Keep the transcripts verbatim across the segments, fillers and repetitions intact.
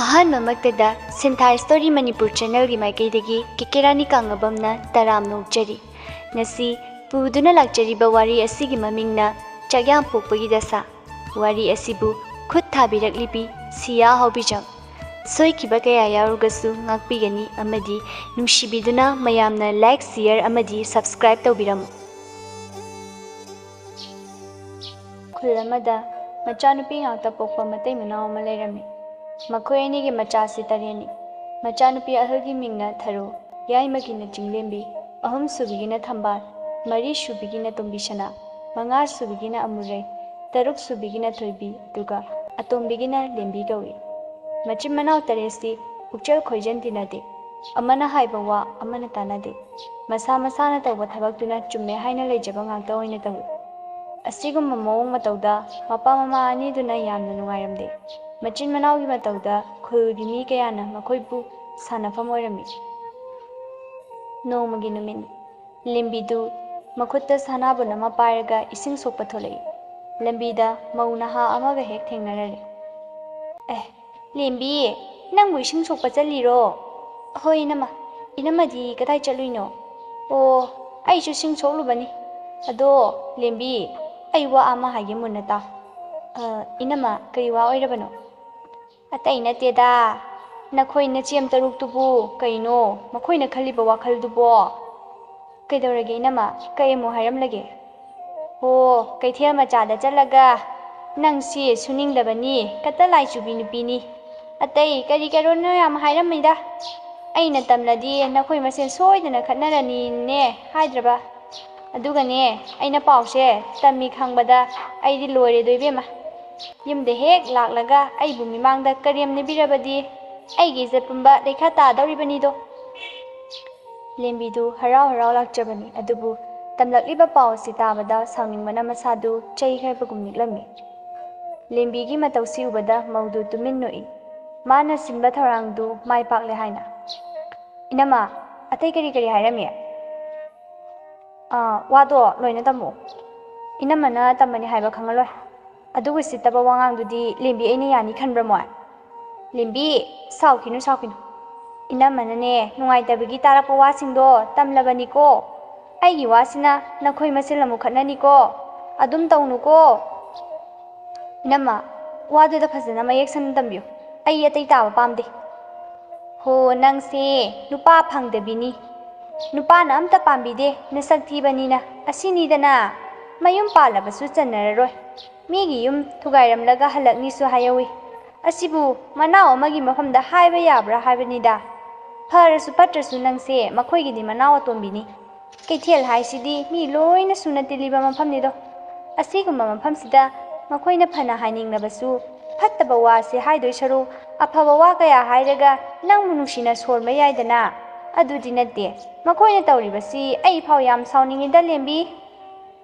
ꯑꯍꯥꯟꯕꯃꯛꯇꯗ ꯁꯤꯟꯊꯥ story Manipur ꯆꯦꯅꯦꯜꯒꯤ ꯃꯥꯏꯀꯩꯗꯒꯤ ꯀꯦꯀꯦꯔꯥꯅꯤ ꯀꯥꯡꯉꯕꯝꯅ ꯇꯔꯥꯝꯅ ꯑꯣꯛꯆꯔꯤ꯫ ꯉꯁꯤ ꯄꯨꯗꯨꯅ ꯂꯥꯛꯆꯔꯤꯕ ꯋꯥꯔꯤ ꯑꯁꯤꯒꯤ ꯃꯃꯤꯡꯅ ꯆꯥꯛꯌꯥꯝ ꯄꯣꯛꯄꯒꯤ ꯗꯁꯥ꯫ ꯋꯥꯔꯤ ꯑꯁꯤꯕꯨ ꯈꯨꯠ ꯊꯥꯕꯤꯔꯛꯂꯤꯕꯤ ꯁꯤꯌꯥ ꯍꯥꯎꯕꯤꯖꯝ꯫ ꯁꯣꯏꯈꯤꯕ ꯀꯌꯥ ꯌꯥꯎꯔꯒꯁꯨ ꯉꯥꯛꯄꯤꯒꯅꯤ ꯑꯃꯗꯤ ꯅꯨꯡꯁꯤꯕꯤꯗꯨꯅ ꯃꯌꯥꯝꯅ ꯂꯥꯏꯛ, ꯁꯤꯌꯔ ꯑꯃꯗꯤ ꯁꯕꯁꯀ꯭ꯔꯥꯏꯕ ꯇꯧꯕꯤꯔꯝꯃꯨ꯫ ꯈꯨꯜ ꯑꯃꯗ ꯃꯆꯥꯅꯨꯄꯤ ꯉꯥꯛꯇ ꯄꯣꯛꯄ ꯃꯇꯩ ꯃꯅꯥꯎ ꯑꯃ ꯂꯩꯔꯝꯃꯤ꯫ ꯃꯈꯣꯏ ꯑꯅꯤꯒꯤ ꯃꯆꯥꯁꯤ ꯇꯔꯦꯠꯅꯤ꯫ ꯃꯆꯥꯅꯨꯄꯤ ꯑꯍꯜꯒꯤ ꯃꯤꯡꯅ ꯊꯔꯣ, ꯌꯥꯏꯃꯒꯤꯅ ꯆꯤꯡꯂꯦꯝꯕꯤ, ꯑꯍꯨꯝꯁꯨꯕꯤꯒꯤꯅ ꯊꯝꯕꯥꯜ, ꯃꯔꯤꯁꯨꯕꯤꯒꯤꯅ ꯇꯣꯝꯕꯤꯁꯅꯥ, ꯃꯉꯥꯁꯨꯕꯤꯒꯤꯅ ꯑꯃꯨꯔꯩ, ꯇꯔꯨꯛꯁꯨꯕꯤꯒꯤꯅ ꯊꯣꯏꯕꯤ, ꯑꯗꯨꯒ ꯑꯇꯣꯝꯕꯤꯒꯤꯅ ꯂꯦꯝꯕꯤ ꯀꯧꯏ꯫ ꯃꯆꯤꯟ ꯃꯅꯥꯎ ꯇꯔꯦꯠꯁꯤ ꯄꯨꯛꯆꯦꯜ ꯈꯣꯏꯖꯟ ꯇꯤꯟꯅꯗꯦ꯫ ꯑꯃꯅ ꯍꯥꯏꯕ ꯋꯥ ꯑꯃꯅ ꯇꯥꯅꯗꯦ꯫ ꯃꯁꯥ ꯃꯁꯥꯅ ꯇꯧꯕ ꯊꯕꯛꯇꯨꯅ ꯆꯨꯝꯃꯦ ꯍꯥꯏꯅ ꯂꯩꯖꯕ ꯉꯥꯛꯇ ꯑꯣꯏꯅ ꯇꯧꯏ꯫ ꯑꯁꯤꯒꯨꯝꯕ ꯃꯑꯣꯡ ꯃꯇꯧꯗ ꯃꯄꯥ ꯃꯃꯥ ꯑꯅꯤꯗꯨꯅ ꯌꯥꯝꯅ ꯅꯨꯡꯉꯥꯏꯔꯝꯗꯦ꯫ ꯃꯆꯤꯟ ꯃꯅꯥꯎꯒꯤ ꯃꯇꯧꯗ ꯈꯨꯜꯒꯤ ꯃꯤ ꯀꯌꯥꯅ ꯃꯈꯣꯏꯕꯨ ꯁꯥꯟꯅꯐꯝ ꯑꯣꯏꯔꯝꯃꯤ꯫ ꯅꯣꯡꯃꯒꯤ ꯅꯨꯃꯤꯠ, ꯂꯦꯝꯕꯤꯗꯨ ꯃꯈꯨꯠꯇ ꯁꯅꯥꯕꯨꯟ ꯑꯃ ꯄꯥꯏꯔꯒ ꯏꯁꯤꯡ ꯁꯣꯛꯄ ꯊꯣꯛꯂꯛꯏ꯫ ꯂꯝꯕꯤꯗ ꯃꯧ ꯅꯍꯥ ꯑꯃꯒ ꯍꯦꯛ ꯊꯦꯡꯅꯔꯔꯦ꯫ "ꯑꯦ, ꯂꯦꯝꯕꯤ, ꯅꯪꯕꯨ ꯏꯁꯤꯡ ꯁꯣꯛꯄ ꯆꯠꯂꯤꯔꯣ?" "ꯍꯣꯏ, ꯏꯅꯝꯃ꯫ ꯏꯅꯝꯃꯗꯤ ꯀꯗꯥꯏ ꯆꯠꯂꯨꯏꯅꯣ?" "ꯑꯣ, ꯑꯩꯁꯨ ꯏꯁꯤꯡ ꯁꯣꯛꯂꯨꯕꯅꯤ꯫ ꯑꯗꯣ, ꯂꯦꯝꯕꯤ, ꯑꯩ ꯋꯥ ꯑꯃ ꯍꯥꯏꯒꯦ ꯃꯨꯟꯅ ꯇꯥꯎ꯫" "ꯑ, ꯏꯅꯝꯃ, ꯀꯔꯤ ꯋꯥ ꯑꯣꯏꯔꯕꯅꯣ?" "ꯑꯇꯩ ꯅꯠꯇꯦꯗ, ꯅꯈꯣꯏ ꯅꯆꯦꯝ ꯇꯔꯨꯛꯇꯨꯕꯨ ꯀꯩꯅꯣ ꯃꯈꯣꯏꯅ ꯈꯜꯂꯤꯕ ꯋꯥꯈꯜꯗꯨꯕꯣ?" "ꯀꯩꯗꯧꯔꯒꯦ ꯏꯅꯝꯃ? ꯀꯩ ꯑꯃꯨꯛ ꯍꯥꯏꯔꯝꯂꯒꯦ?" "ꯑꯣ, ꯀꯩꯊꯦꯜ ꯃꯆꯥꯗ ꯆꯠꯂꯒ, 'ꯅꯪꯁꯤ ꯁꯨꯅꯤꯡꯗꯕꯅꯤ, ꯀꯠꯇ ꯂꯥꯏ ꯆꯨꯕꯤ ꯅꯨꯄꯤꯅꯤ, ꯑꯇꯩ ꯀꯔꯤ ꯀꯔꯣꯅꯣ ꯌꯥꯝ ꯍꯥꯏꯔꯝꯃꯤꯗ꯫ ꯑꯩꯅ ꯇꯝꯂꯗꯤ ꯅꯈꯣꯏ ꯃꯁꯦꯟ ꯁꯣꯏꯗꯅ ꯈꯠꯅꯔꯅꯤꯅꯦ ꯍꯥꯏꯗ꯭ꯔꯕ? ꯑꯗꯨꯒꯅꯦ, ꯑꯩꯅ ꯄꯥꯎꯁꯦ ꯇꯝꯃꯤ ꯈꯪꯕꯗ ꯑꯩꯗꯤ ꯂꯣꯏꯔꯦꯗꯣ ꯏꯕꯦꯝꯃ꯫ ꯌꯨꯝꯗ ꯍꯦꯛ ꯂꯥꯛꯂꯒ ꯑꯩꯕꯨ ꯃꯤꯃꯥꯡꯗ ꯀꯔꯦꯝ ꯅꯤꯕꯤꯔꯕꯗꯤ ꯑꯩꯒꯤ ꯏꯖꯠ ꯄꯨꯝꯕ ꯂꯩꯈꯥ ꯇꯥꯗꯧꯔꯤꯕꯅꯤꯗꯣ꯫" ꯂꯦꯝꯕꯤꯗꯨ ꯍꯔꯥꯎ ꯍꯔꯥꯎ ꯂꯥꯛꯆꯕꯅꯤ, ꯑꯗꯨꯕꯨ ꯇꯝꯂꯛꯂꯤꯕ ꯄꯥꯎ ꯑꯁꯤ ꯇꯥꯕꯗ ꯁꯥꯎꯅꯤꯡꯕꯅ ꯃꯁꯥꯗꯨ ꯆꯩ ꯍꯥꯏꯕꯒꯨꯝ ꯅꯤꯛꯂꯝꯃꯤ꯫ ꯂꯦꯝꯕꯤꯒꯤ ꯃꯇꯧꯁꯤ ꯎꯕꯗ ꯃꯧꯗꯨ ꯇꯨꯃꯤꯟ ꯅꯣꯛꯏ꯫ ꯃꯥꯅ ꯁꯤꯟꯕ ꯊꯧꯔꯥꯡꯗꯨ ꯃꯥꯏ ꯄꯥꯛꯂꯦ ꯍꯥꯏꯅ꯫ "ꯏꯅꯝꯃ, ꯑꯇꯩ ꯀꯔꯤ ꯀꯔꯤ ꯍꯥꯏꯔꯝꯃꯤ?" "ꯑꯥ, ꯋꯥꯗꯣ ꯂꯣꯏꯅ ꯇꯝꯃꯛꯑꯣ꯫ ꯏꯅꯝꯃꯅ ꯇꯝꯕꯅꯤ ꯍꯥꯏꯕ ꯈꯪꯍꯜꯂꯣꯏ꯫ ꯑꯗꯨꯒ ꯁꯤꯠꯇꯕ ꯋꯥꯉꯥꯡꯗꯨꯗꯤ ꯂꯦꯝꯕꯤ ꯑꯩꯅ ꯌꯥꯅꯤ ꯈꯟꯕ꯭ꯔꯥ ꯃꯣꯏ?" ꯂꯦꯝꯕꯤ, ꯁꯥꯎꯈꯤꯅꯨ, ꯁꯥꯎꯈꯤꯅꯨ꯫ ꯏꯅꯝꯃꯅꯅꯦ, ꯅꯨꯡꯉꯥꯏꯇꯕꯒꯤ ꯇꯥꯔꯛꯄ ꯋꯥꯁꯤꯡꯗꯣ ꯇꯝꯂꯕꯅꯤꯀꯣ꯫ ꯑꯩꯒꯤ ꯋꯥꯁꯤꯅ ꯅꯈꯣꯏ ꯃꯁꯦꯜ ꯑꯃꯨꯛ ꯈꯠꯅꯅꯤꯀꯣ꯫ ꯑꯗꯨꯝ ꯇꯧꯅꯨꯀꯣ꯫ ꯏꯅꯝꯃ, ꯋꯥꯗꯨꯗ ꯐꯖꯅ ꯃꯌꯦꯛ ꯁꯦꯡꯅ ꯇꯝꯕꯤꯌꯨ꯫ ꯑꯩ ꯑꯇꯩ ꯇꯥꯕ ꯄꯥꯝꯗꯦ꯫ ꯍꯣ, ꯅꯪꯁꯦ ꯅꯨꯄꯥ ꯐꯪꯗꯕꯤꯅꯤ꯫ ꯅꯨꯄꯥꯅ ꯑꯝꯇ ꯄꯥꯝꯕꯤꯗꯦ, ꯅꯁꯛ ꯊꯤꯕꯅꯤꯅ꯫ ꯑꯁꯤꯅꯤꯗꯅ, ꯃꯌꯨꯝ ꯄꯥꯜꯂꯕꯁꯨ ꯆꯟꯅꯔꯔꯣꯏ꯫ ꯃꯤꯒꯤ ꯌꯨꯝ ꯊꯨꯒꯥꯏꯔꯝꯂꯒ ꯍꯜꯂꯛꯅꯤꯁꯨ ꯍꯥꯏꯍꯧꯋꯤ꯫ ꯑꯁꯤꯕꯨ ꯃꯅꯥꯎ ꯑꯃꯒꯤ ꯃꯐꯝꯗ ꯍꯥꯏꯕ ꯌꯥꯕ꯭ꯔꯥ ꯍꯥꯏꯕꯅꯤꯗ꯫ ꯐꯔꯁꯨ ꯐꯠꯇ꯭ꯔꯁꯨ ꯅꯪꯁꯦ ꯃꯈꯣꯏꯒꯤꯗꯤ ꯃꯅꯥꯎ ꯑꯇꯣꯝꯕꯤꯅꯤ꯫ ꯀꯩꯊꯦꯜ ꯍꯥꯏꯁꯤꯗꯤ ꯃꯤ ꯂꯣꯏꯅ ꯁꯨꯅ ꯇꯤꯜꯂꯤꯕ ꯃꯐꯝꯅꯤꯗꯣ꯫ ꯑꯁꯤꯒꯨꯝꯕ ꯃꯐꯝꯁꯤꯗ ꯃꯈꯣꯏꯅ ꯐꯅ ꯍꯥꯏꯅꯤꯡꯂꯕꯁꯨ, ꯐꯠꯇꯕ ꯋꯥꯁꯦ ꯍꯥꯏꯗꯣꯏ ꯁꯔꯨꯛ ꯑꯐꯕ ꯋꯥ ꯀꯌꯥ ꯍꯥꯏꯔꯒ ꯅꯪꯕꯨ ꯅꯨꯡꯁꯤꯅ ꯁꯣꯟꯕ ꯌꯥꯏꯗꯅ꯫ ꯑꯗꯨꯗꯤ ꯅꯠꯇꯦ, ꯃꯈꯣꯏꯅ ꯇꯧꯔꯤꯕꯁꯤ ꯑꯩ ꯐꯥꯎ ꯌꯥꯝ ꯁꯥꯎꯅꯤꯡꯉꯤꯗ, ꯂꯦꯝꯕꯤ꯫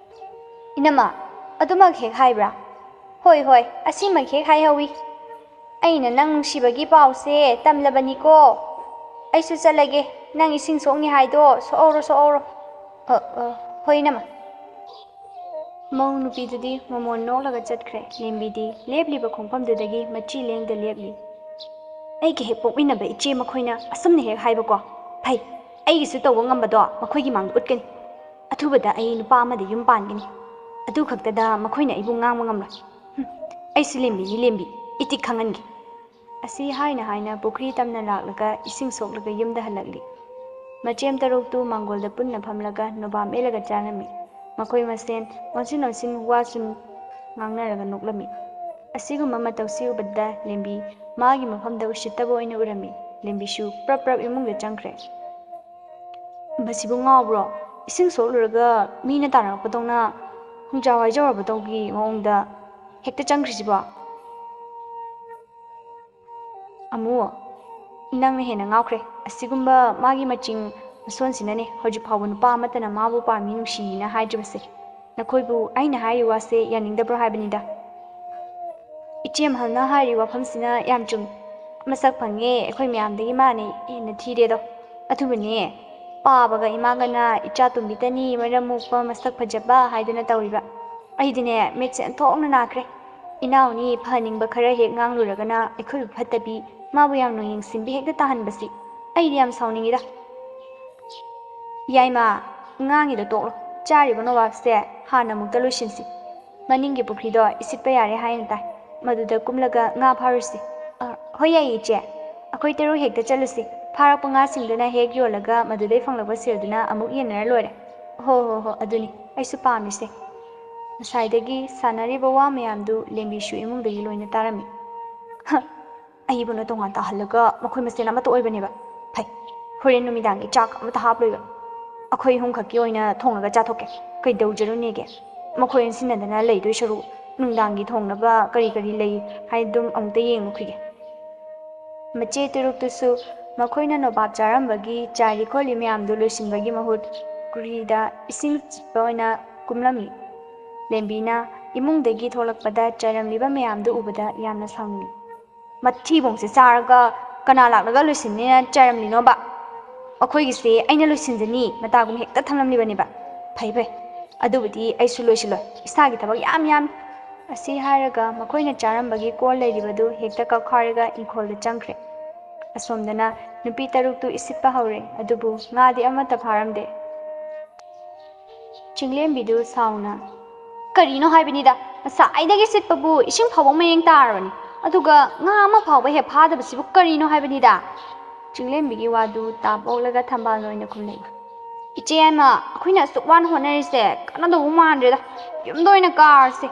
ꯏꯅꯝꯃ, ꯑꯗꯨꯃꯛ ꯍꯦꯛ ꯍꯥꯏꯕ꯭ꯔꯥ? ꯍꯣꯏ, ꯍꯣꯏ, ꯑꯁꯤꯃꯛ ꯍꯦꯛ ꯍꯥꯏꯍꯧꯋꯤ꯫ ꯑꯩꯅ ꯅꯪ ꯅꯨꯡꯁꯤꯕꯒꯤ ꯄꯥꯎꯁꯦ ꯇꯝꯂꯕꯅꯤꯀꯣ꯫ ꯑꯩꯁꯨ ꯆꯠꯂꯒꯦ, ꯅꯪ ꯏꯁꯤꯡ ꯁꯣꯛꯅꯤ ꯍꯥꯏꯗꯣ ꯁꯣꯛꯍꯧꯔꯣ, ꯁꯣꯛꯍꯧꯔꯣ꯫ ꯑ, ꯑ, ꯍꯣꯏ, ꯏꯅꯝꯃ꯫ ꯃꯧ ꯅꯨꯄꯤꯗꯨꯗꯤ ꯃꯃꯣꯟ ꯅꯣꯛꯂꯒ ꯆꯠꯈ꯭ꯔꯦ꯫ ꯂꯦꯝꯕꯤꯗꯤ ꯂꯦꯞꯂꯤꯕ ꯈꯣꯡꯐꯝꯗꯨꯗꯒꯤ ꯃꯆꯤ ꯂꯦꯡꯗ ꯂꯦꯞꯂꯤ꯫ ꯑꯩꯒ ꯍꯦꯛ ꯄꯣꯛꯃꯤꯟꯅꯕ ꯏꯆꯦ ꯃꯈꯣꯏꯅ ꯑꯁꯨꯝꯅ ꯍꯦꯛ ꯍꯥꯏꯕꯀꯣ꯫ ꯐꯩ, ꯑꯩꯒꯤꯁꯨ ꯇꯧꯕ ꯉꯝꯕꯗꯣ ꯃꯈꯣꯏꯒꯤ ꯃꯥꯡꯗ ꯎꯠꯀꯅꯤ꯫ ꯑꯊꯨꯕꯗ ꯑꯩ ꯅꯨꯄꯥ ꯑꯃꯗ ꯌꯨꯝ ꯄꯥꯟꯒꯅꯤ꯫ ꯑꯗꯨ ꯈꯛꯇꯗ ꯃꯈꯣꯏꯅ ꯑꯩꯕꯨ ꯉꯥꯡꯕ ꯉꯝꯂꯣꯏ꯫ ꯍꯨꯝ, ꯑꯩꯁꯨ ꯂꯦꯝꯕꯤꯅꯤ ꯂꯦꯝꯕꯤ, ꯏꯇꯤꯛ ꯈꯪꯍꯟꯒꯦ꯫ ꯑꯁꯤ ꯍꯥꯏꯅ ꯍꯥꯏꯅ ꯄꯨꯈ꯭ꯔꯤ ꯇꯝꯅ ꯂꯥꯛꯂꯒ ꯏꯁꯤꯡ ꯁꯣꯛꯂꯒ ꯌꯨꯝꯗ ꯍꯜꯂꯛꯂꯤ꯫ ꯃꯆꯦꯝ ꯇꯔꯨꯛꯇꯨ ꯃꯥꯡꯒꯣꯜꯗ ꯄꯨꯟꯅ ꯐꯝꯂꯒ ꯅꯣꯕꯥꯞ ꯃꯦꯠꯂꯒ ꯆꯥꯔꯝꯃꯤ꯫ ꯃꯈꯣꯏ ꯃꯁꯦꯟ ꯑꯣꯟꯁꯤꯟ ꯑꯣꯟꯁꯤꯟ ꯋꯥꯁꯨ ꯉꯥꯡꯅꯔꯒ ꯅꯣꯛꯂꯝꯃꯤ꯫ ꯑꯁꯤꯒꯨꯝꯕ ꯃꯇꯧꯁꯤ ꯎꯕꯗ ꯂꯦꯝꯕꯤ ꯃꯥꯒꯤ ꯃꯐꯝꯗ ꯎꯁꯤꯠꯇꯕ ꯑꯣꯏꯅ ꯎꯔꯝꯃꯤ꯫ ꯂꯦꯝꯕꯤꯁꯨ ꯄ꯭ꯔꯞ ꯄ꯭ꯔꯞ ꯏꯃꯨꯡꯗ ꯆꯪꯈ꯭ꯔꯦ꯫ ꯃꯁꯤꯕꯨ ꯉꯥꯎꯕ꯭ꯔꯣ? ꯏꯁꯤꯡ ꯁꯣꯛꯂꯨꯔꯒ ꯃꯤꯅ ꯇꯥꯟꯅꯔꯛꯄꯗꯧꯅ ꯈꯣꯡꯖꯥꯎ ꯍꯥꯏꯖꯧꯔꯕꯗꯧꯒꯤ ꯃꯑꯣꯡꯗ ꯍꯦꯛꯇ ꯆꯪꯈ꯭ꯔꯤꯁꯤꯕꯣ? ꯑꯃꯨ, ꯅꯪꯅ ꯍꯦꯟꯅ ꯉꯥꯎꯈ꯭ꯔꯦ꯫ ꯑꯁꯤꯒꯨꯝꯕ ꯃꯥꯒꯤ ꯃꯆꯤꯡ ꯃꯁꯣꯟꯁꯤꯅꯅꯦ ꯍꯧꯖꯤꯛ ꯐꯥꯎꯕ ꯅꯨꯄꯥ ꯑꯃꯠꯇꯅ ꯃꯥꯕꯨ ꯄꯥꯝꯃꯤ, ꯅꯨꯡꯁꯤꯅ ꯍꯥꯏꯗ꯭ꯔꯤꯕꯁꯦ꯫ ꯅꯈꯣꯏꯕꯨ ꯑꯩꯅ ꯍꯥꯏꯔꯤꯕ ꯋꯥꯁꯦ ꯌꯥꯅꯤꯡꯗꯕ꯭ꯔꯣ ꯍꯥꯏꯕꯅꯤꯗ꯫ ꯏꯆꯦ ꯃꯍꯜꯅ ꯍꯥꯏꯔꯤꯕ ꯋꯥꯐꯝꯁꯤꯅ ꯌꯥꯝ ꯆꯨꯝꯃꯤ꯫ ꯃꯁꯛ ꯐꯪꯉꯦ, ꯑꯩꯈꯣꯏ ꯃꯌꯥꯝꯗꯒꯤ ꯃꯥꯅ ꯍꯦꯟꯅ ꯊꯤꯔꯦꯗꯣ꯫ ꯑꯗꯨꯕꯨꯅꯦ, ꯄꯥꯕꯒ ꯏꯃꯥꯒꯅ ꯏꯆꯥ ꯇꯣꯝꯕꯤꯇꯅꯤ ꯃꯔꯝ ꯃꯣꯛꯄ ꯃꯁꯛ ꯐꯖꯕ ꯍꯥꯏꯗꯅ ꯇꯧꯔꯤꯕ꯫ ꯑꯩꯗꯤꯅꯦ, ꯃꯤꯠꯁꯦ ꯑꯣꯟꯊꯣꯛꯅ ꯅꯥꯈ꯭ꯔꯦ꯫ ꯏꯅꯥꯎꯅꯤ ꯐꯍꯟꯅꯤꯡꯕ ꯈꯔ ꯍꯦꯛ ꯉꯥꯡꯂꯨꯔꯒꯅ ꯑꯩꯈꯣꯏꯕꯨ ꯐꯠꯇꯕꯤ, ꯃꯥꯕꯨ ꯌꯥꯝꯅ ꯌꯦꯡꯁꯤꯟꯕꯤ ꯍꯦꯛꯇ ꯇꯥꯍꯟꯕꯁꯤ ꯑꯩꯗꯤ ꯌꯥꯝ ꯁꯥꯎꯅꯤꯡꯉꯤꯗ꯫ ꯌꯥꯏꯃ, ꯉꯥꯡꯉꯤꯗꯣ ꯇꯣꯛꯂꯣ꯫ ꯆꯥꯔꯤꯕ ꯅꯣꯕꯥꯞꯁꯦ ꯍꯥꯟꯅ ꯑꯃꯨꯛꯇ ꯂꯣꯏꯁꯤꯟꯁꯤ꯫ ꯃꯅꯤꯡꯒꯤ ꯄꯨꯈ꯭ꯔꯤꯗꯣ ꯏꯁꯤꯠꯄ ꯌꯥꯔꯦ ꯍꯥꯏꯅ ꯇꯥꯏ꯫ ꯃꯗꯨꯗ ꯀꯨꯝꯂꯒ ꯉꯥ ꯐꯥꯔꯨꯁꯤ꯫ ꯑ, ꯍꯣꯏ ꯌꯥꯏꯌꯦ ꯏꯆꯦ꯫ ꯑꯩꯈꯣꯏ ꯇꯔꯨꯛ ꯍꯦꯛꯇ ꯆꯠꯂꯨꯁꯤ꯫ ꯐꯥꯔꯛꯄ ꯉꯥꯁꯤꯡꯗꯨꯅ ꯍꯦꯛ ꯌꯣꯜꯂꯒ ꯃꯗꯨꯗꯩ ꯐꯪꯂꯛꯄ ꯁꯦꯜꯗꯨꯅ ꯑꯃꯨꯛ ꯌꯦꯟꯅꯔ ꯂꯣꯏꯔꯦ꯫ ꯍꯣ ꯍꯣ ꯍꯣ, ꯑꯗꯨꯅꯤ ꯑꯩꯁꯨ ꯄꯥꯝꯃꯤꯁꯦ꯫ ꯉꯁꯥꯏꯗꯒꯤ ꯁꯥꯟꯅꯔꯤꯕ ꯋꯥ ꯃꯌꯥꯝꯗꯨ ꯂꯦꯝꯕꯤꯁꯨ ꯏꯃꯨꯡꯗꯒꯤ ꯂꯣꯏꯅ ꯇꯥꯔꯝꯃꯤ꯫ ꯍ, ꯑꯩꯕꯨꯅ ꯇꯣꯉꯥꯟ ꯇꯥꯍꯜꯂꯒ ꯃꯈꯣꯏ ꯃꯁꯦꯟ ꯑꯃꯠꯇ ꯑꯣꯏꯕꯅꯦꯕ꯫ ꯐꯩ, ꯍꯣꯔꯦꯟ ꯅꯨꯃꯤꯗꯥꯡꯒꯤ ꯆꯥꯛ ꯑꯃꯠꯇ ꯍꯥꯞꯂꯣꯏꯕ꯫ ꯑꯩꯈꯣꯏ ꯑꯍꯨꯝꯈꯛꯀꯤ ꯑꯣꯏꯅ ꯊꯣꯡꯂꯒ ꯆꯥꯊꯣꯛꯀꯦ꯫ ꯀꯩꯗꯧꯖꯔꯨꯅꯦꯒꯦ? ꯃꯈꯣꯏ ꯑꯣꯟꯁꯤꯟꯅꯗꯅ ꯂꯩꯗꯣꯏ ꯁꯔꯨꯛ ꯅꯨꯡꯗꯥꯡꯒꯤ ꯊꯣꯡꯅꯕ ꯀꯔꯤ ꯀꯔꯤ ꯂꯩ ꯍꯥꯏꯗꯨꯝ ꯑꯃꯨꯛꯇ ꯌꯦꯡꯂꯨꯈꯤꯒꯦ꯫ ꯃꯆꯦ ꯇꯔꯨꯛꯇꯨꯁꯨ ꯃꯈꯣꯏꯅ ꯅꯣꯕꯥꯞ ꯆꯥꯔꯝꯕꯒꯤ ꯆꯥꯏꯔꯤ ꯈꯣꯠꯂꯤ ꯃꯌꯥꯝꯗꯨ ꯂꯣꯏꯁꯤꯟꯕꯒꯤ ꯃꯍꯨꯠ ꯄꯨꯈ꯭ꯔꯤꯗ ꯏꯁꯤꯡ ꯆꯤꯠꯄ ꯑꯣꯏꯅ ꯀꯨꯝꯂꯝꯃꯤ꯫ ꯂꯦꯝꯕꯤꯅ ꯏꯃꯨꯡꯗꯒꯤ ꯊꯣꯛꯂꯛꯄꯗ ꯆꯥꯏꯔꯝꯂꯤꯕ ꯃꯌꯥꯝꯗꯨ ꯎꯕꯗ ꯌꯥꯝꯅ ꯁꯥꯎꯅꯤꯡꯉꯤ꯫ "ꯃꯊꯤꯕꯣꯡꯁꯦ ꯆꯥꯔꯒ ꯀꯅꯥ ꯂꯥꯛꯂꯒ ꯂꯣꯏꯁꯤꯟꯅꯦꯅ ꯆꯥꯏꯔꯝꯂꯤꯅꯣꯕ? ꯑꯩꯈꯣꯏꯒꯤꯁꯦ ꯑꯩꯅ ꯂꯣꯏꯁꯤꯟꯖꯅꯤ" ꯃꯇꯥꯒꯨꯝ ꯍꯦꯛꯇ ꯊꯝꯂꯝꯂꯤꯕꯅꯦꯕ꯫ "ꯐꯩ ꯐꯩ, ꯑꯗꯨꯕꯨꯗꯤ ꯑꯩꯁꯨ ꯂꯣꯏꯁꯤꯜꯂꯣꯏ, ꯏꯁꯥꯒꯤ ꯊꯕꯛ ꯌꯥꯝ ꯌꯥꯝꯃꯤ"꯫ ꯑꯁꯤ ꯍꯥꯏꯔꯒ ꯃꯈꯣꯏꯅ ꯆꯥꯔꯝꯕꯒꯤ ꯀꯣꯜ ꯂꯩꯔꯤꯕꯗꯨ ꯍꯦꯛꯇ ꯀꯛꯈꯥꯏꯔꯒ ꯏꯪꯈꯣꯜꯗ ꯆꯪꯈ꯭ꯔꯦ꯫ ꯑꯁꯣꯝꯗꯅ ꯅꯨꯄꯤ ꯇꯔꯨꯛꯇꯨ ꯏꯁꯤꯠꯄ ꯍꯧꯔꯦ, ꯑꯗꯨꯕꯨ ꯉꯥꯗꯤ ꯑꯃꯠꯇ ꯐꯥꯔꯝꯗꯦ꯫ ꯆꯤꯡꯂꯦꯝꯕꯤꯗꯨ ꯁꯥꯎꯅ, "ꯀꯔꯤꯅꯣ ꯍꯥꯏꯕꯅꯤꯗ, ꯉꯁꯥꯏꯗꯒꯤ ꯁꯤꯠꯄꯕꯨ ꯏꯁꯤꯡ ꯐꯥꯎꯕ ꯃꯌꯦꯡ ꯇꯥꯔꯕꯅꯤ, ꯑꯗꯨꯒ ꯉꯥ ꯑꯃ ꯐꯥꯎꯕ ꯍꯦꯛ ꯐꯥꯗꯕꯁꯤꯕꯨ ꯀꯔꯤꯅꯣ ꯍꯥꯏꯕꯅꯤꯗ?" ꯆꯤꯡꯂꯦꯝꯕꯤꯒꯤ ꯋꯥꯗꯨ ꯇꯥꯞ ꯑꯣꯛꯂꯒ ꯊꯝꯕꯥꯜꯅ ꯑꯣꯏꯅ ꯈꯨꯝꯂꯛꯏ꯫ "ꯏꯆꯦ ꯌꯥꯏꯃ, ꯑꯩꯈꯣꯏꯅ ꯑꯁꯨꯛ ꯋꯥꯅ ꯍꯣꯠꯅꯔꯤꯁꯦ ꯀꯥꯟꯅꯗꯧꯕ ꯃꯥꯟꯗ꯭ꯔꯦꯗ꯫ ꯌꯨꯝꯗ ꯑꯣꯏꯅ ꯀꯥꯔꯁꯦ꯫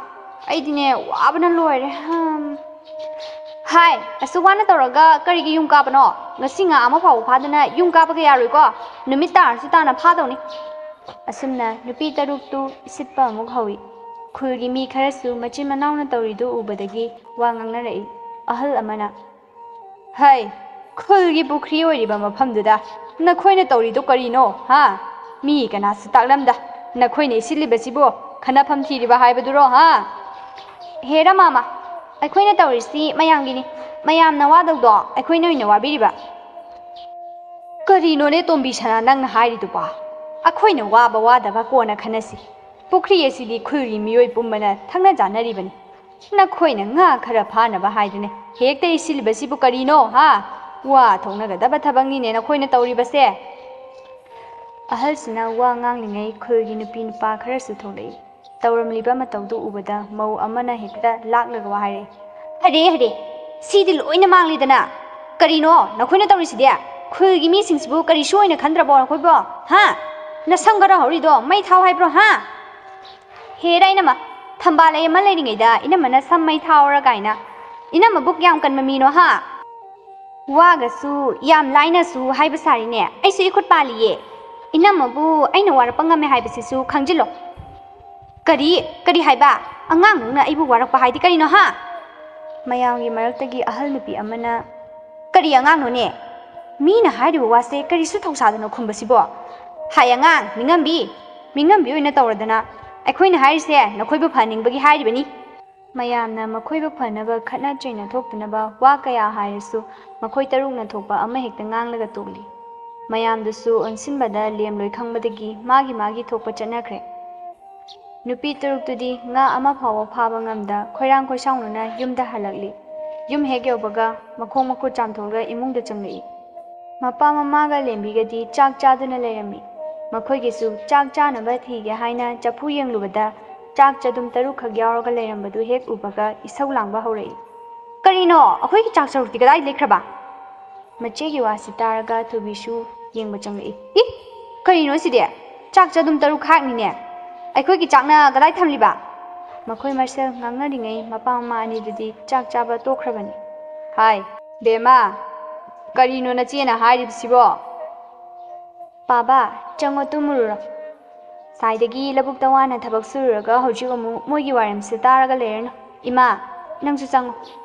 ꯑꯩꯗꯤꯅꯦ, ꯋꯥꯕꯅ ꯂꯣꯏꯔꯦ꯫ ꯍꯝ꯫ ꯍꯥꯏ, ꯑꯁꯨꯛ ꯋꯥꯅ ꯇꯧꯔꯒ ꯀꯔꯤꯒꯤ ꯌꯨꯝ ꯀꯥꯕꯅꯣ? ꯉꯁꯤ ꯉꯥ ꯑꯃ ꯐꯥꯎꯕ ꯐꯥꯗꯅ ꯌꯨꯝ ꯀꯥꯕꯒ ꯌꯥꯔꯣꯏꯀꯣ꯫ ꯅꯨꯃꯤꯠ ꯇꯥꯔꯁꯨ ꯇꯥꯅ ꯐꯥꯗꯧꯅꯤ"꯫ ꯑꯁꯨꯝꯅ ꯅꯨꯄꯤ ꯇꯔꯨꯛꯇꯨ ꯏꯁꯤꯠꯄ ꯑꯃꯨꯛ ꯍꯧꯏ꯫ ꯈꯨꯜꯒꯤ ꯃꯤ ꯈꯔꯁꯨ ꯃꯆꯤꯟ ꯃꯅꯥꯎꯅ ꯇꯧꯔꯤꯗꯨ ꯎꯕꯗꯒꯤ ꯋꯥ ꯉꯥꯡꯅꯔꯛꯏ꯫ ꯑꯍꯜ ꯑꯃꯅ, "ꯍꯩ, ꯈꯨꯜꯒꯤ ꯄꯨꯈ꯭ꯔꯤ ꯑꯣꯏꯔꯤꯕ ꯃꯐꯝꯗꯨꯗ ꯅꯈꯣꯏꯅ ꯇꯧꯔꯤꯗꯨ ꯀꯔꯤꯅꯣ, ꯍꯥ? ꯃꯤ ꯀꯅꯥꯁꯨ ꯇꯥꯛꯂꯝꯗ ꯅꯈꯣꯏꯅ ꯏꯁꯤꯠꯂꯤꯕꯁꯤꯕꯨ ꯈꯟꯅꯐꯝ ꯊꯤꯔꯤꯕ ꯍꯥꯏꯕꯗꯨꯔꯣ, ꯍꯥ?" "ꯍꯦ ꯔꯃꯥꯃ, ꯑꯩꯈꯣꯏꯅ ꯇꯧꯔꯤꯁꯤ ꯃꯌꯥꯝꯒꯤꯅꯤ꯫ ꯃꯌꯥꯝꯅ ꯋꯥꯗꯧꯗꯣ ꯑꯩꯈꯣꯏꯅ ꯑꯣꯏꯅ ꯋꯥꯕꯤꯔꯤꯕ?" "ꯀꯔꯤꯅꯣꯅꯦ ꯇꯣꯝꯕꯤ ꯁꯅꯥ ꯅꯪꯅ ꯍꯥꯏꯔꯤꯗꯨꯕꯣ? ꯑꯩꯈꯣꯏꯅ ꯋꯥꯕ ꯋꯥꯗꯕ ꯀꯣꯟꯅ ꯈꯟꯅꯁꯤ꯫ ꯄꯨꯈ꯭ꯔꯤ ꯑꯁꯤꯗꯤ ꯈꯨꯜꯒꯤ ꯃꯤꯑꯣꯏ ꯄꯨꯝꯕꯅ ꯊꯛꯅ ꯆꯥꯅꯔꯤꯕꯅꯤ꯫ ꯅꯈꯣꯏꯅ ꯉꯥ ꯈꯔ ꯐꯥꯅꯕ ꯍꯥꯏꯗꯨꯅ ꯍꯦꯛꯇ ꯏꯁꯤꯜꯂꯤꯕꯁꯤꯕꯨ ꯀꯔꯤꯅꯣ, ꯍꯥ? ꯋꯥ ꯊꯣꯛꯅꯒꯗꯕ ꯊꯕꯛꯅꯤꯅꯦ ꯅꯈꯣꯏꯅ ꯇꯧꯔꯤꯕꯁꯦ꯫ ꯑꯍꯜꯁꯤꯅ ꯋꯥ ꯉꯥꯡꯂꯤꯉꯩ ꯈꯨꯜꯒꯤ ꯅꯨꯄꯤ ꯅꯨꯄꯥ ꯈꯔꯁꯨ ꯊꯣꯛꯂꯛꯏ꯫ ꯇꯧꯔꯝꯂꯤꯕ ꯃꯇꯧꯗꯨ ꯎꯕꯗ ꯃꯧ ꯑꯃꯅ ꯍꯦꯛꯇ ꯂꯥꯛꯂꯒ ꯋꯥ ꯍꯥꯏꯔꯛꯏ, "ꯍꯔꯦ, ꯍꯔꯦ, ꯁꯤꯗꯤ ꯂꯣꯏꯅ ꯃꯥꯡꯂꯤꯗꯅ! ꯀꯔꯤꯅꯣ ꯅꯈꯣꯏꯅ ꯇꯧꯔꯤꯁꯤꯗꯤ? ꯈꯨꯜꯒꯤ ꯃꯤꯁꯤꯡꯁꯤꯕꯨ ꯀꯔꯤꯁꯨ ꯑꯣꯏꯅ ꯈꯟꯗ꯭ꯔꯕꯣ ꯅꯈꯣꯏꯕꯣ? ꯍꯥ? ꯅꯁꯝ ꯈꯔ ꯍꯧꯔꯤꯗꯣ ꯃꯩ ꯊꯥꯎ ꯍꯥꯏꯕ꯭ꯔꯣ, ꯍꯥ?" "ꯍꯦꯔꯥ, ꯏꯅꯝꯃ, ꯊꯝꯕꯥꯜ ꯂꯩ ꯑꯃ ꯂꯩꯔꯤꯉꯩꯗ ꯏꯅꯝꯃꯅ ꯁꯝ ꯃꯩ ꯊꯥꯎꯔ ꯀꯥꯏꯅ꯫ ꯏꯅꯝꯃꯕꯨ ꯀꯌꯥꯝ ꯀꯟꯕ ꯃꯤꯅꯣ, ꯍꯥ?" "ꯋꯥꯒꯁꯨ ꯌꯥꯝ ꯂꯥꯏꯅꯁꯨ ꯍꯥꯏꯕ ꯁꯥꯔꯤꯅꯦ꯫ ꯑꯩꯁꯨ ꯏꯈꯨꯠ ꯄꯥꯜꯂꯤꯌꯦ꯫ ꯏꯅꯝꯃꯕꯨ ꯑꯩꯅ ꯋꯥꯔꯛꯄ ꯉꯝꯃꯦ ꯍꯥꯏꯕꯁꯤꯁꯨ ꯈꯪꯖꯤꯜꯂꯣ꯫" "ꯀꯔꯤ? ꯀꯔꯤ ꯍꯥꯏꯕ? ꯑꯉꯥꯡ ꯅꯪꯅ ꯑꯩꯕꯨ ꯋꯥꯔꯛꯄ ꯍꯥꯏꯗꯤ ꯀꯔꯤꯅꯣ, ꯍꯥ?" ꯃꯌꯥꯝꯒꯤ ꯃꯔꯛꯇꯒꯤ ꯑꯍꯜ ꯅꯨꯄꯤ ꯑꯃꯅ, "ꯀꯔꯤ ꯑꯉꯥꯡꯅꯣꯅꯦ? ꯃꯤꯅ ꯍꯥꯏꯔꯤꯕ ꯋꯥꯁꯦ ꯀꯔꯤꯁꯨ ꯊꯧꯁꯥꯗꯅ ꯈꯨꯝꯕꯁꯤꯕꯣ? ꯍꯥꯏ ꯑꯉꯥꯡ, ꯃꯤꯉꯝꯕꯤ, ꯃꯤꯉꯝꯕꯤ ꯑꯣꯏꯅ ꯇꯧꯔꯗꯅ꯫ ꯑꯩꯈꯣꯏꯅ ꯍꯥꯏꯔꯤꯁꯦ ꯅꯈꯣꯏꯕꯨ ꯐꯍꯟꯅꯤꯡꯕꯒꯤ ꯍꯥꯏꯔꯤꯕꯅꯤ꯫" ꯃꯌꯥꯝꯅ ꯃꯈꯣꯏꯕꯨ ꯐꯅꯕ ꯈꯠꯅ ꯆꯩꯅ ꯊꯣꯛꯇꯅꯕ ꯋꯥ ꯀꯌꯥ ꯍꯥꯏꯔꯁꯨ, ꯃꯈꯣꯏ ꯇꯔꯨꯛꯅ ꯊꯣꯛꯄ ꯑꯃꯍꯦꯛꯇ ꯉꯥꯡꯂꯒ ꯇꯣꯛꯂꯤ꯫ ꯃꯌꯥꯝꯗꯨꯁꯨ ꯑꯣꯟꯁꯤꯟꯕꯗ ꯂꯦꯝꯂꯣꯏ ꯈꯪꯕꯗꯒꯤ ꯃꯥꯒꯤ ꯃꯥꯒꯤ ꯊꯣꯛꯄ ꯆꯠꯅꯈ꯭ꯔꯦ꯫ ꯅꯨꯄꯤ ꯇꯔꯨꯛꯇꯨꯗꯤ ꯉꯥ ꯑꯃ ꯐꯥꯎꯕ ꯐꯥꯕ ꯉꯝꯗ ꯈꯣꯏꯔꯥꯡ ꯈꯣꯏꯁꯥꯎꯅꯅ ꯌꯨꯝꯗ ꯍꯜꯂꯛꯂꯤ꯫ ꯌꯨꯝ ꯍꯦꯛ ꯌꯧꯕꯒ ꯃꯈꯣꯡ ꯃꯈꯨꯠ ꯆꯥꯝꯊꯣꯛꯂꯒ ꯏꯃꯨꯡꯗ ꯆꯪꯂꯛꯏ꯫ ꯃꯄꯥ ꯃꯃꯥꯒ ꯂꯦꯝꯕꯤꯒꯗꯤ ꯆꯥꯛ ꯆꯥꯗꯨꯅ ꯂꯩꯔꯝꯃꯤ꯫ ꯃꯈꯣꯏꯒꯤꯁꯨ ꯆꯥꯛ ꯆꯥꯅꯕ ꯊꯤꯒꯦ ꯍꯥꯏꯅ ꯆꯐꯨ ꯌꯦꯡꯂꯨꯕꯗ ꯆꯥꯛ ꯆꯗꯨꯝ ꯇꯔꯨꯛꯈꯛ ꯌꯥꯎꯔꯒ ꯂꯩꯔꯝꯕꯗꯨ ꯍꯦꯛ ꯎꯕꯒ ꯏꯁꯧ ꯂꯥꯡꯕ ꯍꯧꯔꯛꯏ꯫ "ꯀꯔꯤꯅꯣ? ꯑꯩꯈꯣꯏꯒꯤ ꯆꯥꯛ ꯆꯔꯨꯛꯇꯤ ꯀꯗꯥꯏ ꯂꯩꯈ꯭ꯔꯕ?" ꯃꯆꯦꯒꯤ ꯋꯥꯁꯤ ꯇꯥꯔꯒ ꯊꯣꯏꯕꯤꯁꯨ ꯌꯦꯡꯕ ꯆꯪꯂꯛꯏ꯫ "ꯏ! ꯀꯔꯤꯅꯣ ꯁꯤꯗꯤ? ꯆꯥꯛ ꯆꯗꯨꯝ ꯇꯔꯨꯛ ꯈꯥꯛꯅꯤꯅꯦ꯫ ꯑꯩꯈꯣꯏꯒꯤ ꯆꯥꯛꯅ ꯀꯗꯥꯏ ꯊꯝꯂꯤꯕ?" ꯃꯈꯣꯏ ꯃꯁꯦꯜ ꯉꯥꯡꯅꯔꯤꯉꯩ ꯃꯄꯥ ꯃꯃꯥ ꯑꯅꯤꯗꯨꯗꯤ ꯆꯥꯛ ꯆꯥꯕ ꯇꯣꯛꯈ꯭ꯔꯕꯅꯤ꯫ "ꯍꯥꯏ, ꯕꯦꯝꯃ, ꯀꯔꯤꯅꯣ ꯅꯆꯦꯅ ꯍꯥꯏꯔꯤꯕꯁꯤꯕꯣ?" "ꯄꯥꯕ, ꯆꯪꯉꯣ ꯇꯨꯝꯃꯨꯔꯨꯔꯣ꯫ ꯁꯥꯏꯗꯒꯤ ꯂꯧꯕꯨꯛꯇ ꯋꯥꯅ ꯊꯕꯛ ꯁꯨꯔꯨꯔꯒ ꯍꯧꯖꯤꯛ ꯑꯃꯨꯛ ꯃꯣꯏꯒꯤ ꯋꯥꯔꯦꯝꯁꯦ ꯇꯥꯔꯒ ꯂꯩꯔꯅꯨ꯫ ꯏꯃꯥ, ꯅꯪꯁꯨ ꯆꯪꯉꯣ꯫"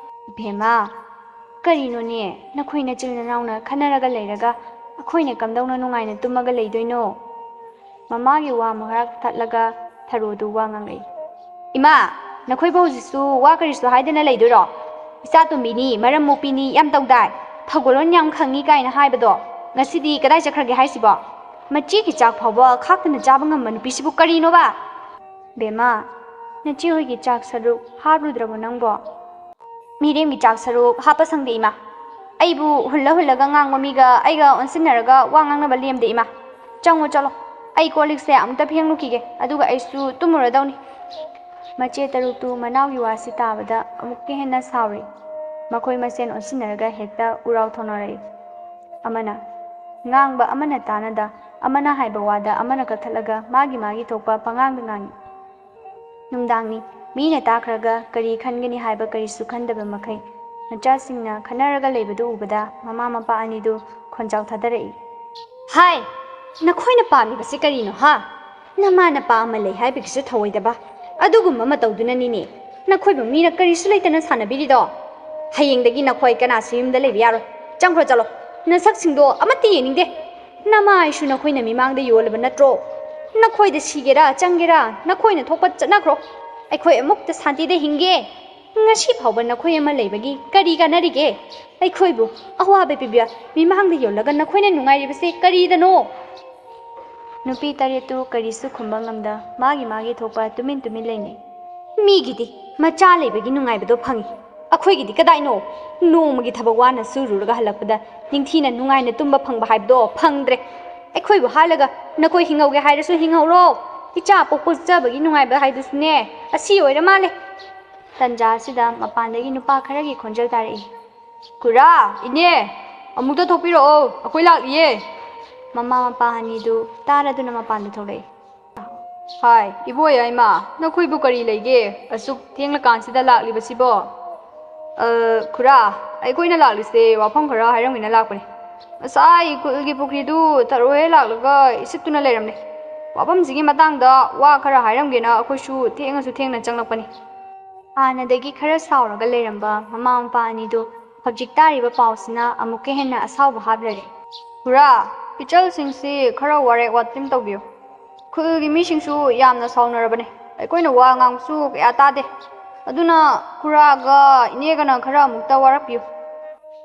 "ꯏꯕꯦꯝꯃ, ꯀꯔꯤꯅꯣꯅꯦ? ꯅꯈꯣꯏ ꯅꯆꯤꯟ ꯅꯅꯥꯎꯅ ꯈꯟꯅꯔꯒ ꯂꯩꯔꯒ ꯑꯩꯈꯣꯏꯅ ꯀꯝꯗꯧꯅ ꯅꯨꯡꯉꯥꯏꯅ ꯇꯨꯝꯃꯒ ꯂꯩꯗꯣꯏꯅꯣ?" ꯃꯃꯥꯒꯤ ꯋꯥ ꯃꯔꯛ ꯊꯠꯂꯒ ꯊꯔꯣꯗꯨ ꯋꯥ ꯉꯥꯡꯂꯛꯏ꯫ "ꯏꯃꯥ, ꯅꯈꯣꯏꯕꯨ ꯍꯧꯖꯤꯛꯁꯨ ꯋꯥ ꯀꯔꯤꯁꯨ ꯍꯥꯏꯗꯅ ꯂꯩꯗꯣꯏꯔꯣ? ꯏꯆꯥ ꯇꯣꯝꯕꯤꯅꯤ, ꯃꯔꯝ ꯃꯣꯛꯄꯤꯅꯤ, ꯌꯥꯝ ꯇꯧꯗꯥꯏ꯫ ꯊꯧꯒꯜꯂꯣꯟ ꯌꯥꯝ ꯈꯪꯉꯤ ꯀꯥꯏꯅ ꯍꯥꯏꯕꯗꯣ ꯉꯁꯤꯗꯤ ꯀꯗꯥꯏ ꯆꯠꯈ꯭ꯔꯒꯦ ꯍꯥꯏꯁꯤꯕꯣ? ꯃꯆꯦꯒꯤ ꯆꯥꯛ ꯐꯥꯎꯕ ꯈꯥꯛꯇꯅ ꯆꯥꯕ ꯉꯝꯕ ꯅꯨꯄꯤꯁꯤꯕꯨ ꯀꯔꯤꯅꯣꯕ?" "ꯕꯦꯝꯃ, ꯅꯆꯦ ꯍꯣꯏꯒꯤ ꯆꯥꯛ ꯁꯔꯨꯛ ꯍꯥꯞꯂꯨꯗ꯭ꯔꯕꯣ ꯅꯪꯕꯣ? ꯃꯤꯔꯦꯝꯒꯤ ꯆꯥꯛ ꯁꯔꯨꯛ ꯍꯥꯞꯄ ꯁꯪꯗꯦ, ꯏꯃꯥ꯫ ꯑꯩꯕꯨ ꯍꯨꯜꯂ ꯍꯨꯜꯂꯒ ꯉꯥꯡꯕ ꯃꯤꯒ ꯑꯩꯒ ꯑꯣꯟꯁꯤꯟꯅꯔꯒ ꯋꯥ ꯉꯥꯡꯅꯕ ꯂꯦꯝꯗꯦ, ꯏꯃꯥ꯫ ꯆꯪꯉꯣ ꯆꯠꯂꯣ, ꯑꯩ ꯀꯣꯜ ꯂꯤꯛꯁꯦ ꯑꯃꯨꯛꯇ ꯐꯦꯡꯂꯨꯈꯤꯒꯦ, ꯑꯗꯨꯒ ꯑꯩꯁꯨ ꯇꯨꯝꯃꯨꯔꯗꯧꯅꯤ꯫ ꯃꯆꯦ ꯇꯔꯨꯛꯇꯨ ꯃꯅꯥꯎꯒꯤ ꯋꯥꯁꯤ ꯇꯥꯕꯗ ꯑꯃꯨꯛꯀ ꯍꯦꯟꯅ ꯁꯥꯎꯔꯤ꯫ ꯃꯈꯣꯏ ꯃꯁꯦꯟ ꯑꯣꯟꯁꯤꯟꯅꯔꯒ ꯍꯦꯛꯇ ꯎꯔꯥꯎ ꯊꯧꯅꯔꯛꯏ꯫ ꯑꯃꯅ ꯉꯥꯡꯕ ꯑꯃꯅ ꯇꯥꯅꯗ, ꯑꯃꯅ ꯍꯥꯏꯕ ꯋꯥꯗ ꯑꯃꯅ ꯀꯛꯊꯠꯂꯒ ꯃꯥꯒꯤ ꯃꯥꯒꯤ ꯊꯣꯛꯄ ꯄꯉꯥꯡꯗ ꯉꯥꯡꯏ꯫ ꯅꯨꯡꯗꯥꯡꯅꯤ, ꯃꯤꯅ ꯇꯥꯈ꯭ꯔꯒ ꯀꯔꯤ ꯈꯟꯒꯅꯤ ꯍꯥꯏꯕ ꯀꯔꯤꯁꯨ ꯈꯟꯗꯕ ꯃꯈꯩ ꯃꯆꯥꯁꯤꯡꯅ ꯈꯟꯅꯔꯒ ꯂꯩꯕꯗꯨ ꯎꯕꯗ ꯃꯃꯥ ꯃꯄꯥ ꯑꯅꯤꯗꯨ ꯈꯣꯟꯖꯥꯎ ꯊꯥꯗꯔꯛꯏ꯫ ꯍꯥꯏ! ꯅꯈꯣꯏꯅ ꯄꯥꯝꯂꯤꯕꯁꯤ ꯀꯔꯤꯅꯣ, ꯍꯥ? ꯅꯃꯥ ꯅꯄꯥ ꯑꯃ ꯂꯩ ꯍꯥꯏꯕꯒꯤꯁꯨ ꯊꯧꯑꯣꯏꯗꯕ, ꯑꯗꯨꯒꯨꯝꯕ ꯃꯇꯧꯗꯨꯅꯅꯤꯅꯦ ꯅꯈꯣꯏꯕꯨ ꯃꯤꯅ ꯀꯔꯤꯁꯨ ꯂꯩꯇꯅ ꯁꯥꯟꯅꯕꯤꯔꯤꯗꯣ꯫ ꯍꯌꯦꯡꯗꯒꯤ ꯅꯈꯣꯏ ꯀꯅꯥꯁꯨ ꯌꯨꯝꯗ ꯂꯩꯕ ꯌꯥꯔꯣꯏ꯫ ꯆꯪꯈ꯭ꯔꯣ ꯆꯠꯂꯣ, ꯅꯁꯛꯁꯤꯡꯗꯣ ꯑꯃꯠꯇ ꯌꯦꯡꯅꯤꯡꯗꯦ꯫ ꯅꯃꯥ ꯑꯩꯁꯨ ꯅꯈꯣꯏꯅ ꯃꯤꯃꯥꯡꯗ ꯌꯣꯜꯂꯕ ꯅꯠꯇ꯭ꯔꯣ? ꯅꯈꯣꯏꯗ ꯁꯤꯒꯦꯔꯥ ꯆꯪꯒꯦꯔꯥ ꯅꯈꯣꯏꯅ ꯊꯣꯛꯄ ꯆꯠꯅꯈ꯭ꯔꯣ꯫ ꯑꯩꯈꯣꯏ ꯑꯃꯨꯛꯇ ꯁꯥꯟꯇꯤꯗ ꯍꯤꯡꯒꯦ꯫ ꯉꯁꯤ ꯐꯥꯎꯕ ꯅꯈꯣꯏ ꯑꯃ ꯂꯩꯕꯒꯤ ꯀꯔꯤ ꯀꯥꯟꯅꯔꯤꯒꯦ? ꯑꯩꯈꯣꯏꯕꯨ ꯑꯋꯥꯕ ꯄꯤꯕ ꯃꯤꯃꯥꯡꯗ ꯌꯣꯜꯂꯒ ꯅꯈꯣꯏꯅ ꯅꯨꯡꯉꯥꯏꯔꯤꯕꯁꯦ ꯀꯔꯤꯗꯅꯣ? ꯅꯨꯄꯤ ꯇꯔꯦꯠꯇꯨ ꯀꯔꯤꯁꯨ ꯈꯨꯝꯕ ꯉꯝꯗ ꯃꯥꯒꯤ ꯃꯥꯒꯤ ꯊꯣꯛꯄ ꯇꯨꯃꯤꯟ ꯇꯨꯃꯤꯟ ꯂꯩꯅꯩ꯫ ꯃꯤꯒꯤꯗꯤ ꯃꯆꯥ ꯂꯩꯕꯒꯤ ꯅꯨꯡꯉꯥꯏꯕꯗꯣ ꯐꯪꯏ, ꯑꯩꯈꯣꯏꯒꯤꯗꯤ ꯀꯗꯥꯏꯅꯣ? ꯅꯣꯡꯃꯒꯤ ꯊꯕꯛ ꯋꯥꯅ ꯁꯨꯔꯨꯔꯒ ꯍꯜꯂꯛꯄꯗ ꯅꯤꯡꯊꯤꯅ ꯅꯨꯡꯉꯥꯏꯅ ꯇꯨꯝꯕ ꯐꯪꯕ ꯍꯥꯏꯕꯗꯣ ꯐꯪꯗ꯭ꯔꯦ꯫ ꯑꯩꯈꯣꯏꯕꯨ ꯍꯥꯏꯔꯒ ꯅꯈꯣꯏ ꯍꯤꯡꯍꯧꯒꯦ ꯍꯥꯏꯔꯁꯨ ꯍꯤꯡꯍꯧꯔꯣ꯫ ꯏꯆꯥ ꯄꯣꯛ ꯄꯣꯛꯆꯕꯒꯤ ꯅꯨꯡꯉꯥꯏꯕ ꯍꯥꯏꯗꯨꯁꯨꯅꯦ ꯑꯁꯤ ꯑꯣꯏꯔ ꯃꯥꯜꯂꯦ꯫ ꯇꯟꯖꯥ ꯑꯁꯤꯗ ꯃꯄꯥꯟꯗꯒꯤ ꯅꯨꯄꯥ ꯈꯔꯒꯤ ꯈꯣꯟꯖꯦꯜ ꯇꯥꯔꯛꯏ꯫ ꯈꯨꯔꯥ, ꯏꯅꯦ, ꯑꯃꯨꯛꯇ ꯊꯣꯛꯄꯤꯔꯛꯑꯣ, ꯑꯩꯈꯣꯏ ꯂꯥꯛꯂꯤꯌꯦ꯫ ꯃꯃꯥ ꯃꯄꯥ ꯑꯅꯤꯗꯨ ꯇꯥꯔꯗꯨꯅ ꯃꯄꯥꯟꯗ ꯊꯣꯛꯂꯛꯏ꯫ ꯍꯥꯏ, ꯏꯕꯣ ꯌꯥꯏꯃ, ꯅꯈꯣꯏꯕꯨ ꯀꯔꯤ ꯂꯩꯒꯦ? ꯑꯁꯨꯛ ꯊꯦꯡꯂꯀꯥꯟꯁꯤꯗ ꯂꯥꯛꯂꯤꯕꯁꯤꯕꯣ? ꯑ, ꯈꯨꯔꯥ, ꯑꯩꯈꯣꯏꯅ ꯂꯥꯛꯂꯤꯁꯦ ꯋꯥꯐꯝ ꯈꯔ ꯍꯥꯏꯔꯝꯒꯦꯅ ꯂꯥꯛꯄꯅꯦ꯫ ꯉꯁꯥꯏ ꯈꯨꯜꯒꯤ ꯄꯨꯈ꯭ꯔꯤꯗꯨ ꯊꯔꯣꯏ ꯂꯥꯛꯂꯒ ꯏꯁꯤꯠꯇꯨꯅ ꯂꯩꯔꯝꯂꯦ꯫ ꯋꯥꯐꯝꯁꯤꯒꯤ ꯃꯇꯥꯡꯗ ꯋꯥ ꯈꯔ ꯍꯥꯏꯔꯝꯒꯦꯅ ꯑꯩꯈꯣꯏꯁꯨ ꯊꯦꯡꯉꯁꯨ ꯊꯦꯡꯅ ꯆꯪꯂꯛꯄꯅꯤ꯫ ꯍꯥꯟꯅꯗꯒꯤ ꯈꯔ ꯁꯥꯎꯔꯒ ꯂꯩꯔꯝꯕ ꯃꯃꯥ ꯃꯄꯥ ꯑꯅꯤꯗꯨ ꯍꯧꯖꯤꯛ ꯇꯥꯔꯤꯕ ꯄꯥꯎꯁꯤꯅ ꯑꯃꯨꯛꯀ ꯍꯦꯟꯅ ꯑꯁꯥꯎꯕ ꯍꯥꯞꯂꯔꯦ꯫ ꯈꯨꯔꯥ, ꯏꯆꯜꯁꯤꯡꯁꯤ ꯈꯔ ꯋꯥꯔꯦꯛ ꯋꯥꯇꯤꯝ ꯇꯧꯕꯤꯌꯨ꯫ ꯈꯨꯜꯒꯤ ꯃꯤꯁꯤꯡꯁꯨ ꯌꯥꯝꯅ ꯁꯥꯎꯅꯔꯕꯅꯦ꯫ ꯑꯩꯈꯣꯏꯅ ꯋꯥ ꯉꯥꯡꯕꯁꯨ ꯀꯌꯥ ꯇꯥꯗꯦ꯫ ꯑꯗꯨꯅ ꯈꯨꯔꯥꯒ ꯏꯅꯦꯒꯅ ꯈꯔ ꯑꯃꯨꯛꯇ ꯋꯥꯔꯛꯄꯤꯌꯨ꯫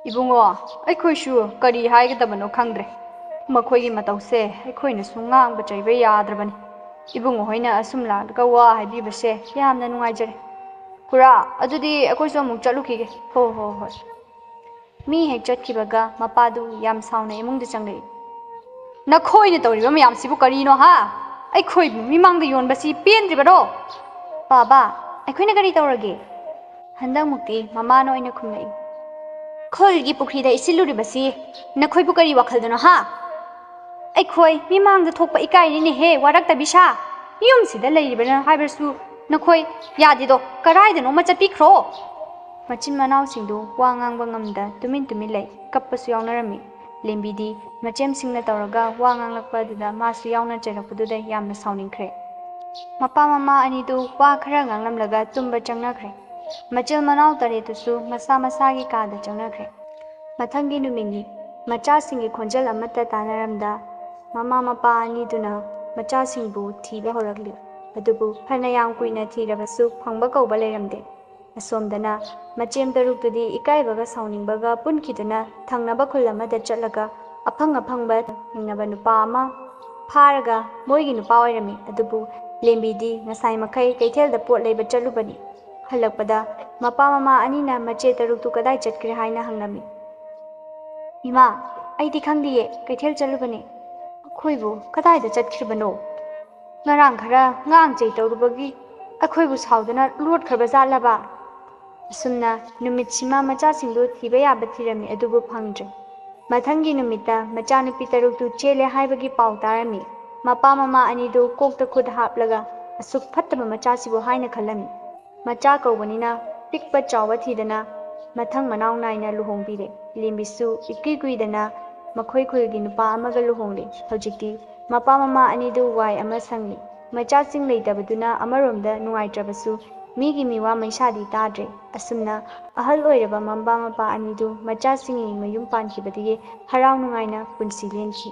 ꯏꯕꯨꯡꯉꯣ, ꯑꯩꯈꯣꯏꯁꯨ ꯀꯔꯤ ꯍꯥꯏꯒꯗꯕꯅꯣ ꯈꯪꯗ꯭ꯔꯦ꯫ ꯃꯈꯣꯏꯒꯤ ꯃꯇꯧꯁꯦ ꯑꯩꯈꯣꯏꯅꯁꯨ ꯉꯥꯡꯕ ꯆꯩꯕ ꯌꯥꯗ꯭ꯔꯕꯅꯤ꯫ ꯏꯕꯨꯡꯉꯣ ꯍꯣꯏꯅ ꯑꯁꯨꯝ ꯂꯥꯛꯂꯒ ꯋꯥ ꯍꯥꯏꯕꯤꯕꯁꯦ ꯌꯥꯝꯅ ꯅꯨꯡꯉꯥꯏꯖꯔꯦ꯫ ꯈꯨꯔꯥ, ꯑꯗꯨꯗꯤ ꯑꯩꯈꯣꯏꯁꯨ ꯑꯃꯨꯛ ꯆꯠꯂꯨꯈꯤꯒꯦ꯫ ꯍꯣ, ꯍꯣ, ꯍꯣꯏ꯫ ꯃꯤ ꯍꯦꯛ ꯆꯠꯈꯤꯕꯒ ꯃꯄꯥꯗꯨ ꯌꯥꯝ ꯁꯥꯎꯅ ꯏꯃꯨꯡꯗ ꯆꯪꯂꯛꯏ꯫ "ꯅꯈꯣꯏꯅ ꯇꯧꯔꯤꯕ ꯃꯌꯥꯝꯁꯤꯕꯨ ꯀꯔꯤꯅꯣ, ꯍꯥ? ꯑꯩꯈꯣꯏꯕꯨ ꯃꯤꯃꯥꯡꯗ ꯌꯣꯟꯕꯁꯤ ꯄꯦꯟꯗ꯭ꯔꯤꯕꯔꯣ?" "ꯕꯥꯕꯥ, ꯑꯩꯈꯣꯏꯅ ꯀꯔꯤ ꯇꯧꯔꯒꯦ?" ꯍꯟꯗꯛꯃꯨꯛꯇꯤ ꯃꯃꯥꯅ ꯑꯣꯏꯅ ꯈꯨꯝꯂꯛꯏ꯫ "ꯈꯨꯜꯒꯤ ꯄꯨꯈ꯭ꯔꯤꯗ ꯏꯁꯤꯜꯂꯨꯔꯤꯕꯁꯤ ꯅꯈꯣꯏꯕꯨ ꯀꯔꯤ ꯋꯥꯈꯜꯗꯅꯣ, ꯍꯥ? ꯑꯩꯈꯣꯏ ꯃꯤꯃꯥꯡꯗ ꯊꯣꯛꯄ ꯏꯀꯥꯏꯔꯤꯅꯦꯍꯦ, ꯋꯥꯔꯛꯇꯕꯤ ꯁꯥ꯫ ꯌꯨꯝꯁꯤꯗ ꯂꯩꯔꯤꯕꯅ ꯍꯥꯏꯕꯁꯨ ꯅꯈꯣꯏ ꯌꯥꯗꯦꯗꯣ, ꯀꯔꯥꯏꯗꯅꯣꯃ ꯆꯠꯄꯤꯈ꯭ꯔꯣ!" ꯃꯆꯤꯟ ꯃꯅꯥꯎꯁꯤꯡꯗꯨ ꯋꯥ ꯉꯥꯡꯕ ꯉꯝꯗ ꯇꯨꯃꯤꯟ ꯇꯨꯃꯤꯟ ꯂꯩ, ꯀꯞꯄꯁꯨ ꯌꯥꯎꯅꯔꯝꯃꯤ꯫ ꯂꯦꯝꯕꯤꯗꯤ ꯃꯆꯦꯝꯁꯤꯡꯅ ꯇꯧꯔꯒ ꯋꯥ ꯉꯥꯡꯂꯛꯄ ꯑꯗꯨꯗ ꯃꯥꯁꯨ ꯌꯥꯎꯅ ꯆꯩꯔꯛꯄꯗꯨꯗ ꯌꯥꯝꯅ ꯁꯥꯎꯅꯤꯡꯈ꯭ꯔꯦ꯫ ꯃꯄꯥ ꯃꯃꯥ ꯑꯅꯤꯗꯨ ꯋꯥ ꯈꯔ ꯉꯥꯡꯂꯝꯂꯒ ꯇꯨꯝꯕ ꯆꯪꯅꯈ꯭ꯔꯦ꯫ ꯃꯆꯤꯜ ꯃꯅꯥꯎ ꯇꯔꯦꯠꯇꯨꯁꯨ ꯃꯁꯥ ꯃꯁꯥꯒꯤ ꯀꯥꯗ ꯆꯪꯅꯈ꯭ꯔꯦ꯫ ꯃꯊꯪꯒꯤ ꯅꯨꯃꯤꯠꯅꯤ꯫ ꯃꯆꯥꯁꯤꯡꯒꯤ ꯈꯣꯟꯖꯦꯜ ꯑꯃꯠꯇ ꯇꯥꯅꯔꯝꯗ ꯃꯃꯥ ꯃꯄꯥ ꯑꯅꯤꯗꯨꯅ ꯃꯆꯥꯁꯤꯡꯕꯨ ꯊꯤꯕ ꯍꯧꯔꯛꯂꯤ꯫ ꯑꯗꯨꯕꯨ ꯐꯅ ꯌꯥꯝ ꯀꯨꯏꯅ ꯊꯤꯔꯕꯁꯨ ꯐꯪꯕ ꯀꯧꯕ ꯂꯩꯔꯝꯗꯦ꯫ ꯑꯁꯣꯝꯗꯅ ꯃꯆꯦꯝ ꯇꯔꯨꯛꯇꯨꯗꯤ ꯏꯀꯥꯏꯕꯒ ꯁꯥꯎꯅꯤꯡꯕꯒ ꯄꯨꯟꯈꯤꯗꯨꯅ ꯊꯪꯅꯕ ꯈꯨꯜ ꯑꯃꯗ ꯆꯠꯂꯒ ꯑꯐꯪ ꯑꯐꯪꯕ ꯊꯦꯡꯅꯕ ꯅꯨꯄꯥ ꯑꯃ ꯐꯥꯔꯒ ꯃꯣꯏꯒꯤ ꯅꯨꯄꯥ ꯑꯣꯏꯔꯝꯃꯤ꯫ ꯑꯗꯨꯕꯨ ꯂꯦꯝꯕꯤꯗꯤ ꯉꯁꯥꯏ ꯃꯈꯩ ꯀꯩꯊꯦꯜꯗ ꯄꯣꯠ ꯂꯩꯕ ꯆꯠꯂꯨꯕꯅꯤ꯫ ꯍꯜꯂꯛꯄꯗ ꯃꯄꯥ ꯃꯃꯥ ꯑꯅꯤꯅ ꯃꯆꯦ ꯇꯔꯨꯛꯇꯨ ꯀꯗꯥꯏ ꯆꯠꯈ꯭ꯔꯦ ꯍꯥꯏꯅ ꯍꯪꯂꯝꯃꯤ꯫ "ꯏꯃꯥ, ꯑꯩꯗꯤ ꯈꯪꯗꯤꯌꯦ, ꯀꯩꯊꯦꯜ ꯆꯠꯂꯨꯕꯅꯦ꯫ ꯑꯩꯈꯣꯏꯕꯨ ꯀꯗꯥꯏꯗ ꯆꯠꯈ꯭ꯔꯤꯕꯅꯣ? ꯉꯔꯥꯡ ꯈꯔ ꯉꯥꯡ ꯆꯩ ꯇꯧꯔꯨꯕꯒꯤ ꯑꯩꯈꯣꯏꯕꯨ ꯁꯥꯎꯗꯅ ꯂꯣꯠꯈ꯭ꯔꯕ ꯖꯥꯠꯂꯕ?" ꯑꯁꯨꯝꯅ ꯅꯨꯃꯤꯠꯁꯤꯃ ꯃꯆꯥꯁꯤꯡꯗꯨ ꯊꯤꯕ ꯌꯥꯕ ꯊꯤꯔꯝꯃꯤ, ꯑꯗꯨꯕꯨ ꯐꯪꯗ꯭ꯔꯦ꯫ ꯃꯊꯪꯒꯤ ꯅꯨꯃꯤꯠꯇ ꯃꯆꯥꯅꯨꯄꯤ ꯇꯔꯨꯛꯇꯨ ꯆꯦꯜꯂꯦ ꯍꯥꯏꯕꯒꯤ ꯄꯥꯎ ꯇꯥꯔꯝꯃꯤ꯫ ꯃꯄꯥ ꯃꯃꯥ ꯑꯅꯤꯗꯨ ꯀꯣꯛꯇ ꯈꯨꯠ ꯍꯥꯞꯂꯒ ꯑꯁꯨꯛ ꯐꯠꯇꯕ ꯃꯆꯥꯁꯤꯕꯨ ꯍꯥꯏꯅ ꯈꯜꯂꯝꯃꯤ꯫ ꯃꯆꯥ ꯀꯧꯕꯅꯤꯅ ꯄꯤꯛꯄ ꯆꯥꯎꯕ ꯊꯤꯗꯅ ꯃꯊꯪ ꯃꯅꯥꯎ ꯅꯥꯏꯅ ꯂꯨꯍꯣꯡꯕꯤꯔꯦ꯫ ꯂꯦꯝꯕꯤꯁꯨ ꯏꯀꯨꯏ ꯀꯨꯏꯗꯅ ꯃꯈꯣꯏ ꯈꯨꯜꯒꯤ ꯅꯨꯄꯥ ꯑꯃꯒ ꯂꯨꯍꯣꯡꯂꯦ꯫ ꯍꯧꯖꯤꯛꯇꯤ ꯃꯄꯥ ꯃꯃꯥ ꯑꯅꯤꯗꯨ ꯋꯥꯏ ꯑꯃ ꯁꯪꯂꯤ꯫ ꯃꯆꯥꯁꯤꯡ ꯂꯩꯇꯕꯗꯨꯅ ꯑꯃꯔꯣꯝꯗ ꯅꯨꯡꯉꯥꯏꯇ꯭ꯔꯕꯁꯨ ꯃꯤꯒꯤ ꯃꯤꯋꯥ ꯃꯩꯁꯥꯗꯤ ꯇꯥꯗ꯭ꯔꯦ꯫ ꯑꯁꯨꯝꯅ ꯑꯍꯜ ꯑꯣꯏꯔꯕ ꯃꯃꯥ ꯃꯄꯥ ꯑꯅꯤꯗꯨ ꯃꯆꯥꯁꯤꯡꯒꯤ ꯃꯌꯨꯝ ꯄꯥꯟꯈꯤꯕꯗꯒꯤ ꯍꯔꯥꯎ ꯅꯨꯡꯉꯥꯏꯅ ꯄꯨꯟꯁꯤ ꯂꯦꯟꯈꯤ꯫